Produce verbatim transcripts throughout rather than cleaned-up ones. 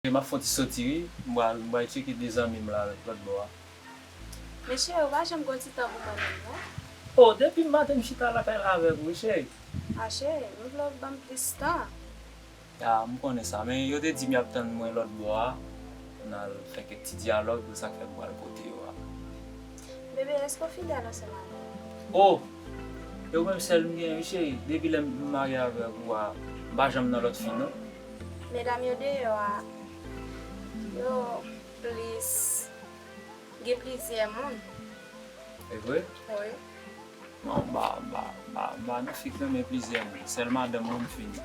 M ap fè yon ti soti wi. M pral, m pral tcheke de zanmi m la lòt bò a. Men cheri, ou pa janm gen yon ti tan pou mwen menm, non? Oh, depi maten m chita lakay la avèk ou, wi, cheri. A, cheri, m vle w ban m plis tan. Ah, m konnen sa, men yo te di m y ap tann mwen lòt bò a. N al fè kèk ti dyalòg pou sa k fè m pral kote yo a. Bebe, èske w fidèl ansanm avè m? Oh! E ou menm sèl m gen, wi, cheri. Depi lè m marye avèk ou a, m pa janm nan lòt fi, non. Medam yo deyò a, yo plis, gen plizyè moun. E vre? Wi. Non, m pa, m pa, m pa, m pa nan fi k renmen plizyè moun. Sèl madanm mwen m fini.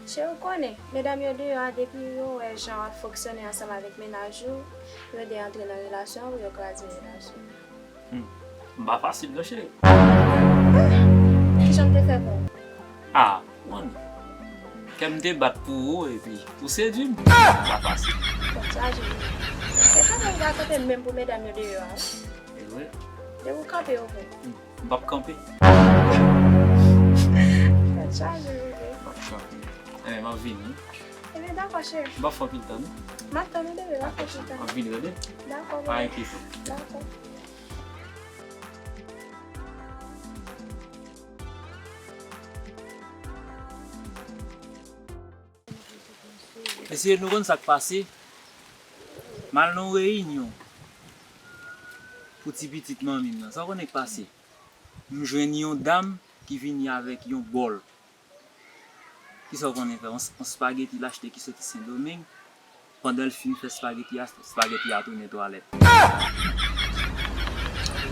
Cheri, ou konnen, medam yo deyò a, depi yo wè jan w ap fonksyone ansanm avèk mennaj ou, yo de antre nan relasyon an pou yo kraze relasyon an. Hmm. M pa fasil non, cheri. Kijan m te fè pou ou? Ah, ou konnen. Kè m te bat pou ou epi ou sedui m. M pa fasil. Tèt chaje wi. Se kanpe ou pral kanpe menm pou medam yo deyò a wi. E vre? Depi ou kanpe yo vre. Hmm. M p ap kanpe. Tèt chaje wi. M p ap kanpe. Enben, m ap vini. Enben, dakò, cheri. M p ap fè anpil tan non. M ap tann ou, bebe, m ap fè anpil tan. M ap vini, tande? Dakò, bebe. Pa enkyete w. Dakò. Mesye, nou konn sa k pase? M al nan yon reyinyon pou ti pitit manmi m nan. Sa w konnen k pase? M jwenn yon dam ki vini avèk yon bòl. Kisa w konnen fè? Yon, yon spageti l achte ki soti Sendomeng. Pandan l fin fè spageti a, spageti a tounen twalèt.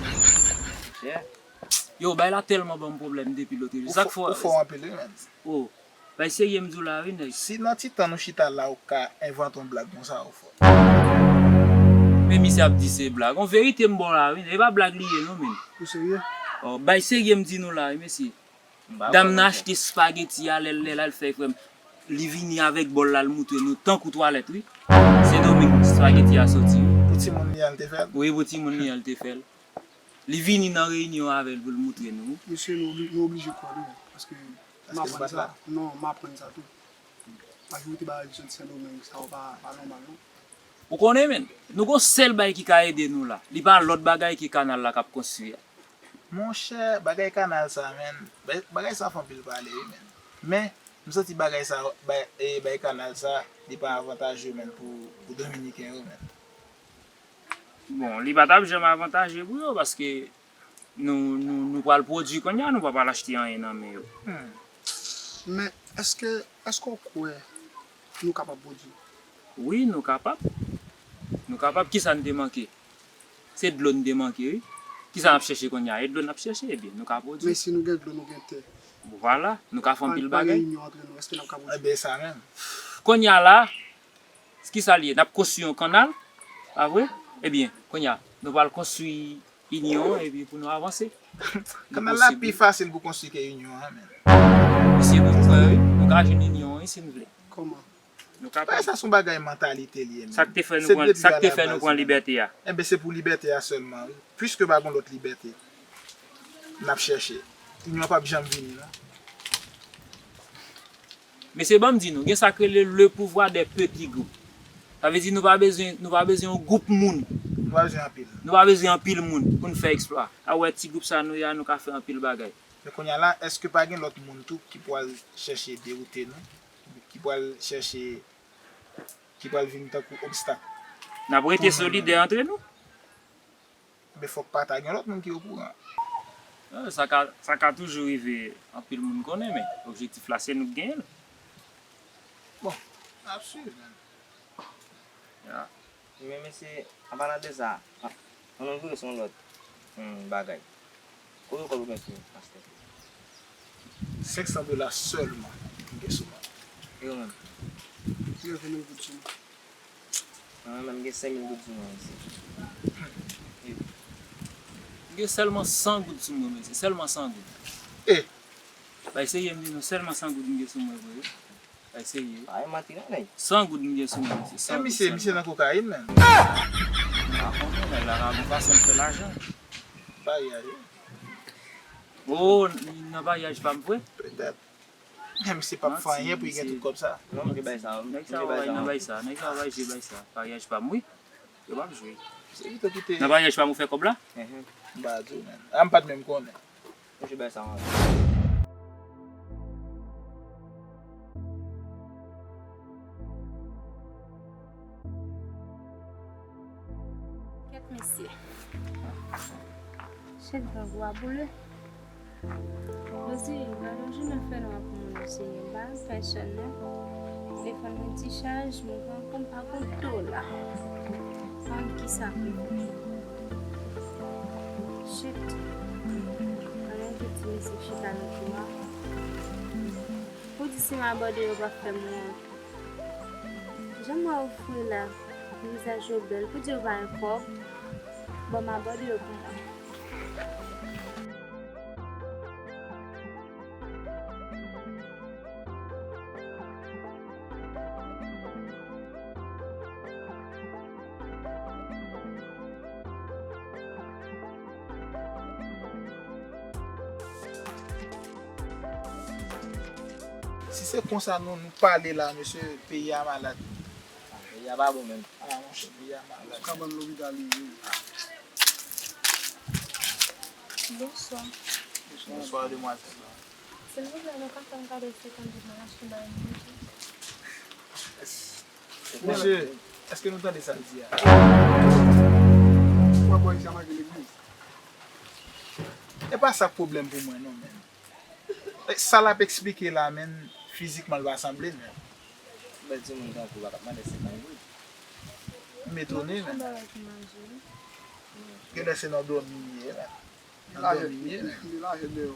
Monchè. Yo, bagay la tèlman ban m pwoblèm depi lòt jou. Ou fò, ou fò anpil, wi, menn. Oh, bay serye m di w la, wi, nèg. Si nan ti tan nou chita la, ou ka envante yon blag konsa, ou fò. Men misye ap di se blag. Yon verite m ba w la, wi, nèg. E pa blag li ye, non, menn. Ou serye? Oh, bay serye m di nou la, wi, mesye. Dam nan achte spageti a, lè l, lè l al fè frè m. Li vini avèk bòl la, l moutre nou tankou twalèt, wi. Sendomeng spageti a soti, wi. Pou timoun li a, l te fè l? Wi, pou timoun li a, l te fè l. Li vini nan reyinyon avè l pou l moutre nou. Mesye, nou obli-, nou oblije kwè nou, paske m aprann sa. Non, m aprann sa tou. Majorite bagay ki soti Sendomeng, sa yo pa, pa nòmal, non. Ou konnen, menn, nou gon sèl bagay ki ka ede nou la. Li pa lòt bagay ke kanal la k ap konstwi a. Monchè, bagay kanal sa, menn, bay-, bagay sa fè anpil pale, wi, menn. Men, m santi bagay sa, bay, e, bay kanal sa, li pa avantaje, menn, pou, pou Dominiken yo, menn. Bon, li pa t ap janm avantaje pou yo, paske nou, nou, nou pral pwodui kounye a, nou p ap al achte anyen nan men yo. Hmm. Men, èske, èske w kwè nou kapab pwodui? Wi, nou kapab. Nou kapab. Kisa n te manke? Se dlo n te manke, wi. Kisa n ap chèche kounye a? E dlo n ap chèche, ebyen, nou ka pwodui. Men si nou gen dlo, nou gen tè. Vwala, nou ka fè anpil bagay. Pa gen inyon antre nou, èske n ap ka pwodui? Ebyen, sa menm. Kounye a la, kisa l ye? N ap konstwi yon kannal, pa vre? Ebyen, kounye a, nou pral konstwi inyon an epi pou nou avanse. Kannal la pi fasil pou konstwi ke inyon an, menn. Mesye, bon, frè, wi, nou ka jwenn inyon an, wi, si n vle. Kòman? Nou kapab. Bagay sa se yon bagay mantalite li ye, menn. Sa k te fè nou pran, sa k te fè nou pran libète a? Enben, se pou libète a sèlman, wi. Piske pa gen lòt libète n ap chèche, inyon an p ap janm vini, non. Mesye, ban m di nou, gen sa k rele le pouvoir des petits groupes. Sa vle di nou pa bezwen, nou pa bezwen yon gwoup moun. Nou pa bezwen anpil. Nou pa bezwen anpil moun pou n fè eksplwa. A wè ti gwoup sa nou ye a, nou ka fè anpil bagay. Men kounye a la, èske pa gen lòt moun tou ki pral chèche dewoute nou? Ki pral chèche, ki pral vin tankou obstak pou nou menm? N ap rete solidè antre nou. Men fòk pa ta gen lòt moun ki okouran. Ah, sa ka, sa ka toujou rive, anpil moun konnen, men objektif la se nou k genyen l. Bon, n ap swiv, menn. Ya. Men mesye, an palan de sa, an nou vire sou yon lòt, hmm, bagay. Konbyen kòb ou gen sou ou, pastè? Senk san dola sèlman m gen sou mwen. E ou menm? M gen ven mil goud sou mwen. Mwen menm, m gen senk mil goud sou mwen, mesye. M gen sèlman san goud sou mwen, mesye. Sèlman san goud. E? Bay serye, m di nou, sèlman san goud m gen sou mwen, vre. Bay serye. Pa gen manti non, nèg. San goud m gen sou mwen, mesye. San goud sèlman. E misye, misye nan kokayin, menn. M pa konnen, nèg la ka gon fason l fè lajan. Paryaj, wi. Oh, nan paryaj pa m vre? Petèt. Misye p ap fè anyen pou li gen tout kòb sa. Non, mwen bay sa. Nèg sa yo bay nan bay sa. Nèg sa yo bay jwe bay sa. Paryaj pa m, wi. Yo p ap jwe. Se pito kite. Nan paryaj pa m ou fè kòb la? M pa di w, menn. A, m pa t menm konnen. Mwen jwe bay sa anvan. Kèt mesye. Chèt grangou a boule. Jezi, gade yon jounen fè nwa pou mwen, Senyè. M pa wè pèsòn non. Telefòn mwen dichaj, mwen pran kòm pa konn dola. Konn kisa pou mwen. Shit. Mwen menm ki di misye chita nan kou a. Pou di si m abòde yo p ap fè m wont. Jan m wè w fre la, vizaj yo bèl. Pou di yo pa gen kòb, ban m abòde yo pou mwen. Si se konsa nou, nou pale la, mesye, peyi a malad. Ah, peyi a pa bon menm. Ah, monchè, peyi a malad. Ka ban lopital li ye. Bonswa. Bonswa, demwazèl. Silvouplè, nou ka fè m kado senkant goud mwen achte bay moun? Mesye, èske nou tande sa l di a? Ou pa bò isit a, malgre legliz. E pa sa k pwoblèm pou mwen non, menn. E, sa l ap eksplike la, menn, fizikman l pa sanble, menn. Bèl timoun tankou w pa t ap mande senkant goud. M etone, menn. Genlè se nan dòmi m ye, menn. Nan dòmi m ye, menn. Li lajè dèyè w.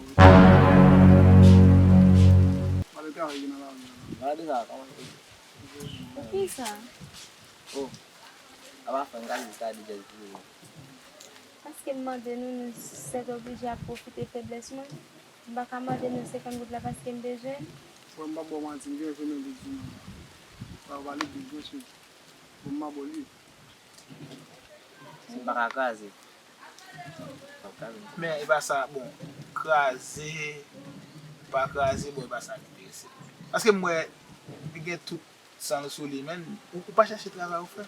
Malè travay ki nan lari a. Malè sa, kòman se? Poukisa? Oh, apa fè m ka di sa di jèl pou ou? Paske m mande nou, nou sètoblije ap pwofite feblès mwen. M pa ka mande nou senkant goud la paske m bezwen l. Bon, m p ap ba w manti, m gen yon semèn pou di nou. Sa w pale byen, byen sou. Bon, m pa ba w li. Si m pa ka kraze. M ap kraze. Men e pa sa, bon, kraze, pa kraze, bon, e pa sa k enterese m. Paske m wè li gen tout san l sou li, menn. Ou, ou pa chèche travay ou fè?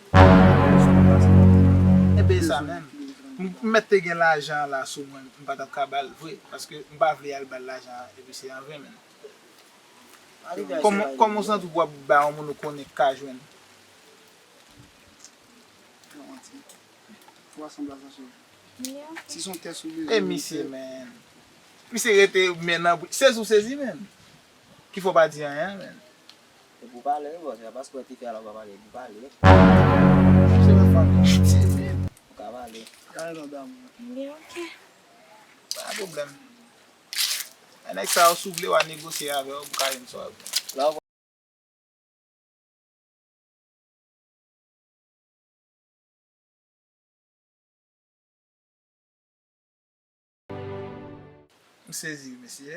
Enben, e sa menm. M, m mèt te gen lajan an la sou mwen, m pa t ap ka ba l vre, paske m pa vle al ba l lajan an, epi se an ven, menn. Kòman, kòman w santi w ap ba yon moun ou konnen k ka jwenn? Ou sanble a sa, cheri. Si se yon tès ou bezwen, e misye, menn. Misye rete men nan bouch. Sezi w sezi, menn. Ki fè w pa di anyen, menn. E pou pale, wi, bòs, se pa paske w te fè alò w pa pale, pou pale. Se yon fanm ki timid. Ou ka pale. Gade nan dam. Byen, ok. Pa pwoblèm. E nèg sa yo, si w vle, w a negosye avè yo pou ka jwenn sa w ap jwenn. M sezi wi, mesye.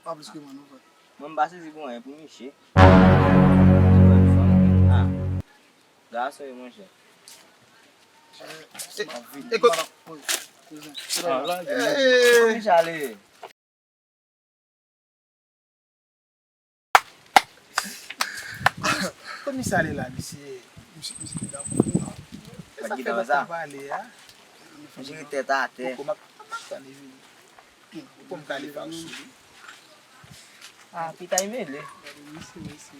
Pa plis ke mwen non, frè. Mwen, m pa sezi pou anyen, pou misye. Ah, gason wi, monchè. E, e, e, ko-, Komisè ale. Komisè ale la, misye. Misye, misye te dakò pou mwen. E sa fè lòt la pale a. Misye gen tèt atè. Poko m ap, m ap tann li vini. Poko m kale pa w sou li. Ah, pita y mele. Gade misye, mesye.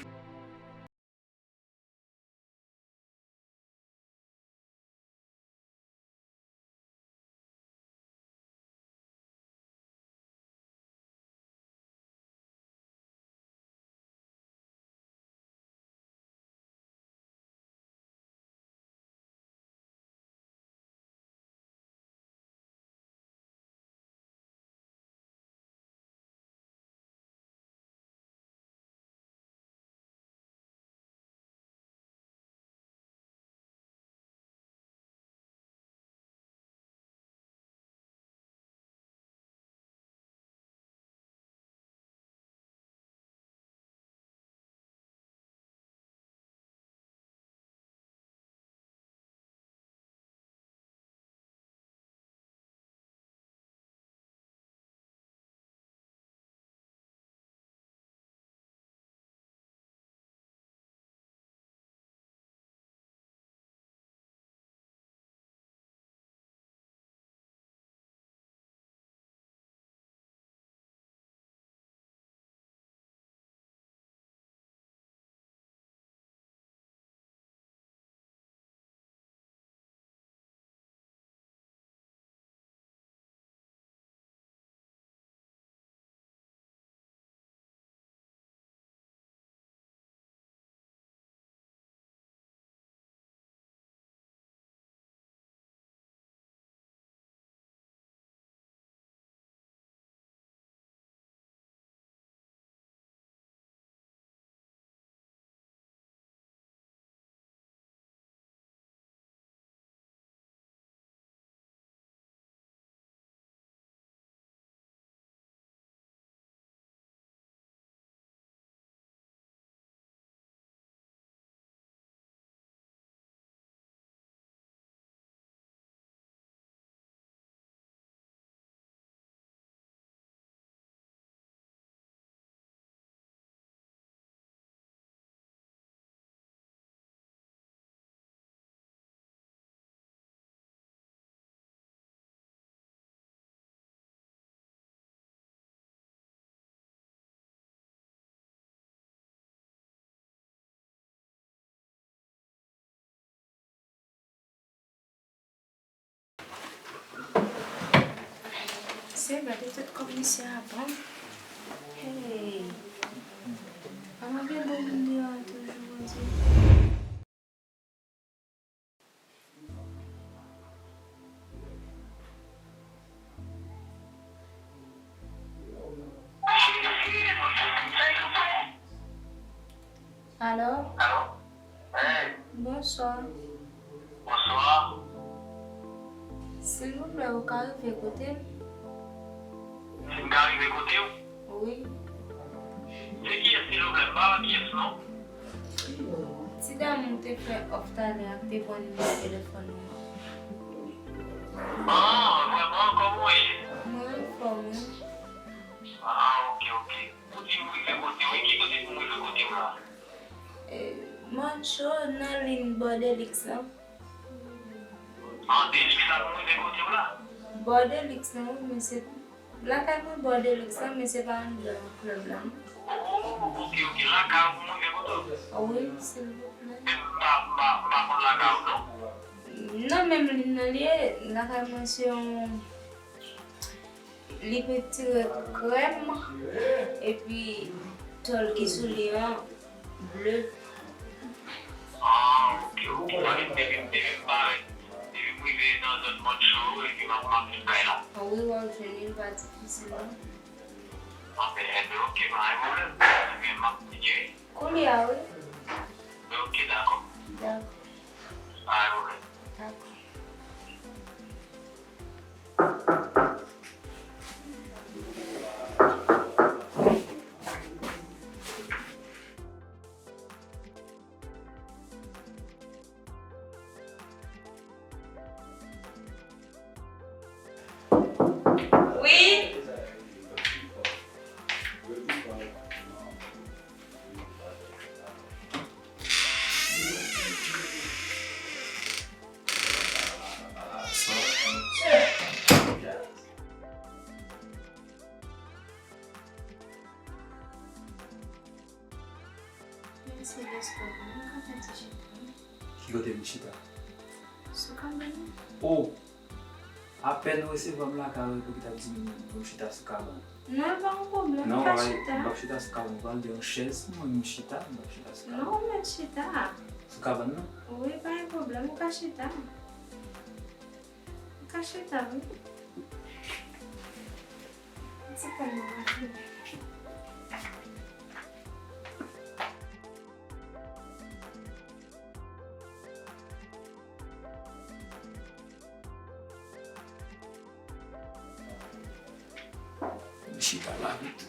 Hey, gade tout kòb misye ap pran. Hey. Kòman gen bon moun deyò a toujou, Bondye? Alo? Alo? Hey! Bonswa. Bonswa. Silvouplè, ou ka rive kote m? Si m ka rive kote w? Wi. Se kiyès, silvouplè? M pa wè kiyès, non. Ti dam ou te fè òf talè a, k te pran nimewo telefòn ou an. Ah, vrèman, kòman w ye? Mwen anfòm, wi. Ah, ok, ok. Ou di m rive kote w, e ki kote pou m rive kote w la? Eh, Mancho, nan liy Bordelix lan. Ah, Delix la pou m rive kote w la? Bordelix lan, wi, men se lakay mwen Bordelix lan, men se pa anndan klèb la, non. Oh, ok, ok. Lakay ou pou m rive kote w? Wi, silvouplè. Men m pa, m pa, m pa konn lakay ou, non. Nan menm liy nan li ye, lakay mwen se yon Li pentire krèm, epi tòl ki sou li an ble. Ah, ok, ok. Sa vle di depi, depi m parèt, depi m rive nan zòn Mancho, epi m ap, m ap jwenn kay la. Wi, w ap jwenn li, li pa difisil, non. Ah, ben, enben, ok, pa gen pwoblèm. Enben, m ap vini, wi. Kounye a, wi. Ben, ok, dakò. Dakò. Pa gen pwoblèm. Dakò. Wi. Ki kote m chita? Sou kabann nan. Oh! Apèn ou resevwa m lakay ou epi w t ap di m pou m chita sou kabann. Non, pa yon pwoblèm, ou ka chita. Non, m p ap chita sou kabann, ou pral gen yon chèz pou mwen, m chita, m p ap chita sou kabann. Non, ou mèt chita. Sou kabann nan? Wi, pa gen pwoblèm, ou ka chita. Ou ka chita, wi. Ti pèn nan. Li chita la pito.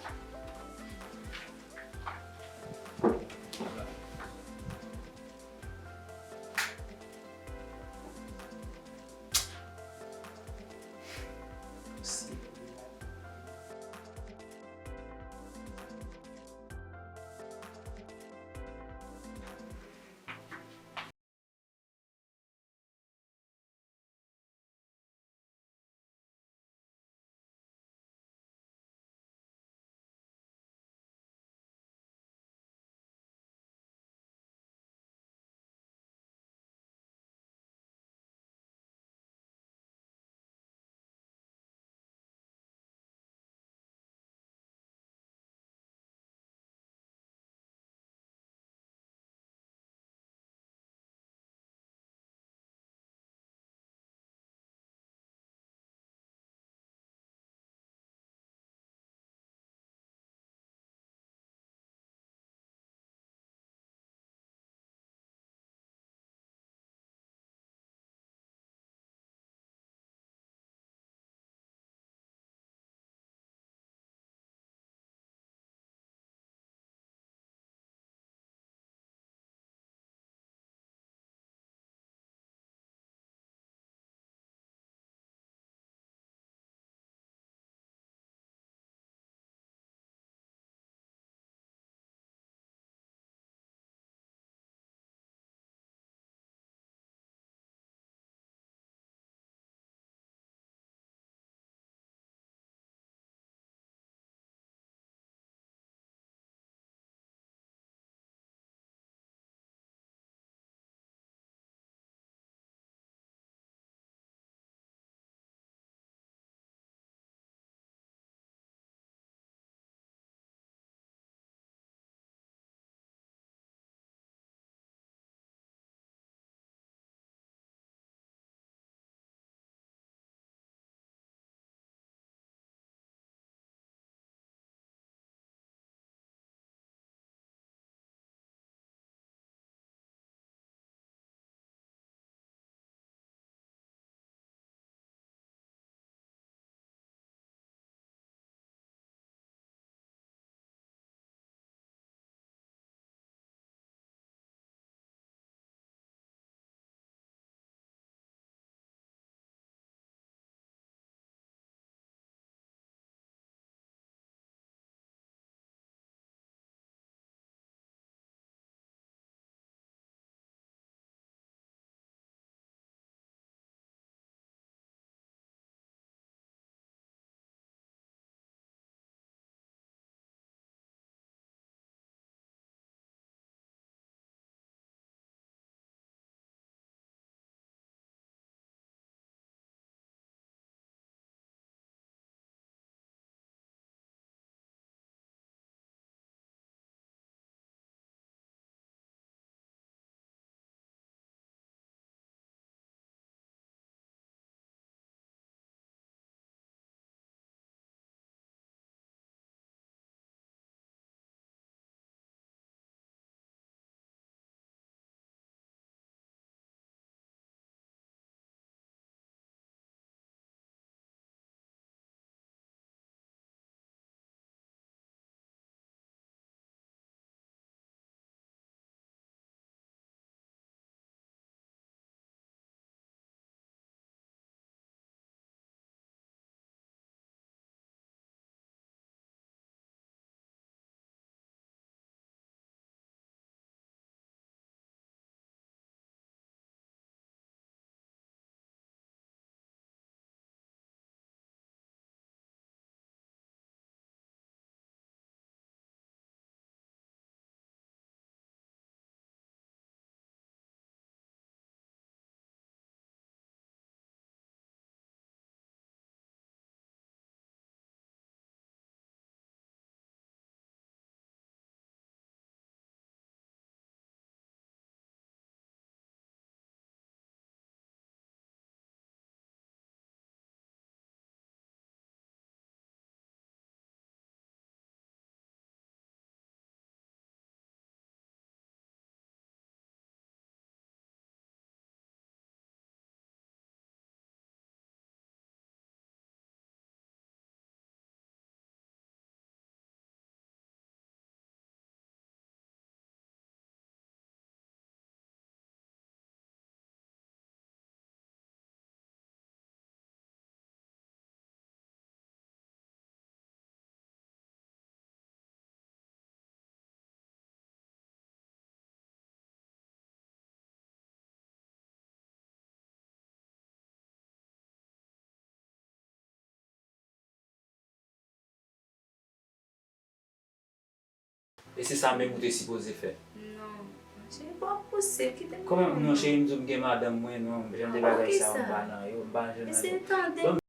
E se sa menm ou te sipoze fè. Non, cheri, pa pouse, kite m. Kòman non, cheri, m di w m gen madanm mwen, non, jan de bagay sa yo, m pa nan yo, m pa nan yo. Eseye tande. Ban